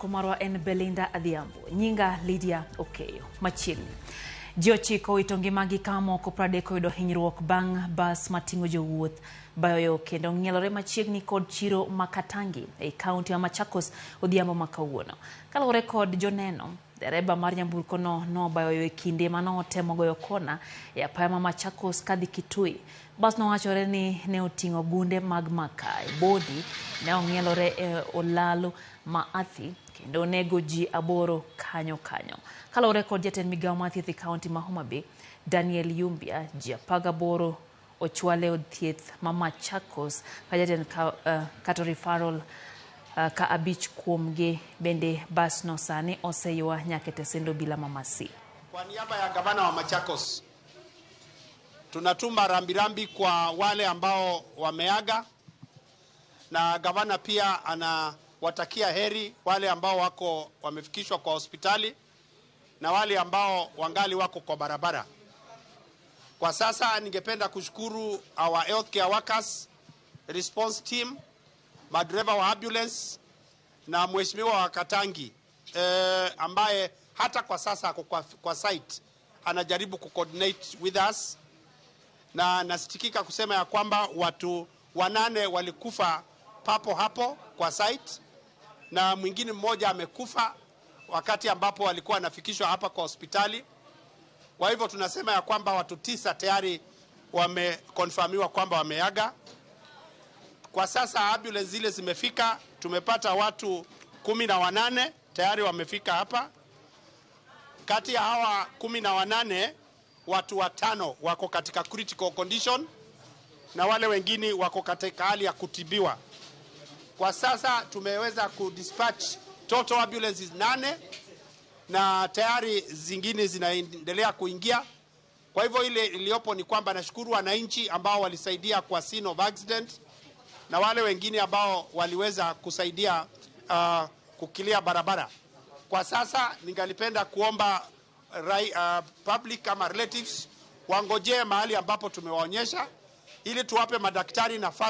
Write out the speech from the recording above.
Marwa en Belinda Adhiambo, nyinga Lydia Okeyo. Machiegni. Ji 9 owito ngimagi ka moko 30 oyudo hinyruok bang' bas mating'o jowuoth bayo yo kendo ng'ielore machiegni kod chiro ma Katangi ei kaunti ma Machakos odhiambo ma kawuono. Kaluwore kod joneno, dereba mar nyamburko no nobayo yo e kinde manotemo goyo kona e apaya ma Machakos kadhi Kitui. Bas no wachore ni ne oting'o gunde mag makaa e bodi ne ong'ielore e olalo ma Athi kendo onego ji 8 kanyo kanyo. Kaluwore kod jatend migawo mar thieth e kaunti ma Homa Bay, Daniel Yumbia, ji 18 ochwal e od thieth ma Machakos ka jatend kata referral ka 5 kuomgi bende bas no sani oseywa nyaka e tesend obila ma Masii. Kwa niaba ya gavana wa Machakos tunatuma rambirambi kwa wale ambao wameaga, na gavana pia anawatakia heri wale ambao wako wamefikishwa kwa hospitali na wale ambao wangali wako kwa barabara. Kwa sasa ningependa kushukuru our healthcare workers, response team, madereva wa ambulance na mheshimiwa wa Katangi ambaye hata kwa sasa ako kwa site anajaribu kucoordinate with us, na nasitikika kusema ya kwamba watu 8 walikufa papo hapo kwa site na mwingine mmoja amekufa wakati ambapo walikuwa wanafikishwa hapa kwa hospitali. Kwa hivyo tunasema ya kwamba watu 9 tayari wamekonfirmiwa kwamba wameaga. Kwa sasa ambulance zile zimefika, tumepata watu 18 tayari wamefika hapa. Kati ya hawa 18 watu 5 wako katika critical condition na wale wengine wako katika hali ya kutibiwa. Kwa sasa tumeweza kudispatch total ambulances 8 na tayari zingine zinaendelea kuingia. Kwa hivyo ile iliyopo ni kwamba nashukuru wananchi ambao walisaidia kwa scene of accident na wale wengine ambao waliweza kusaidia kukilia barabara. Kwa sasa ningalipenda kuomba public ama relatives wangojee mahali ambapo tumewaonyesha ili tuwape madaktari nafasi.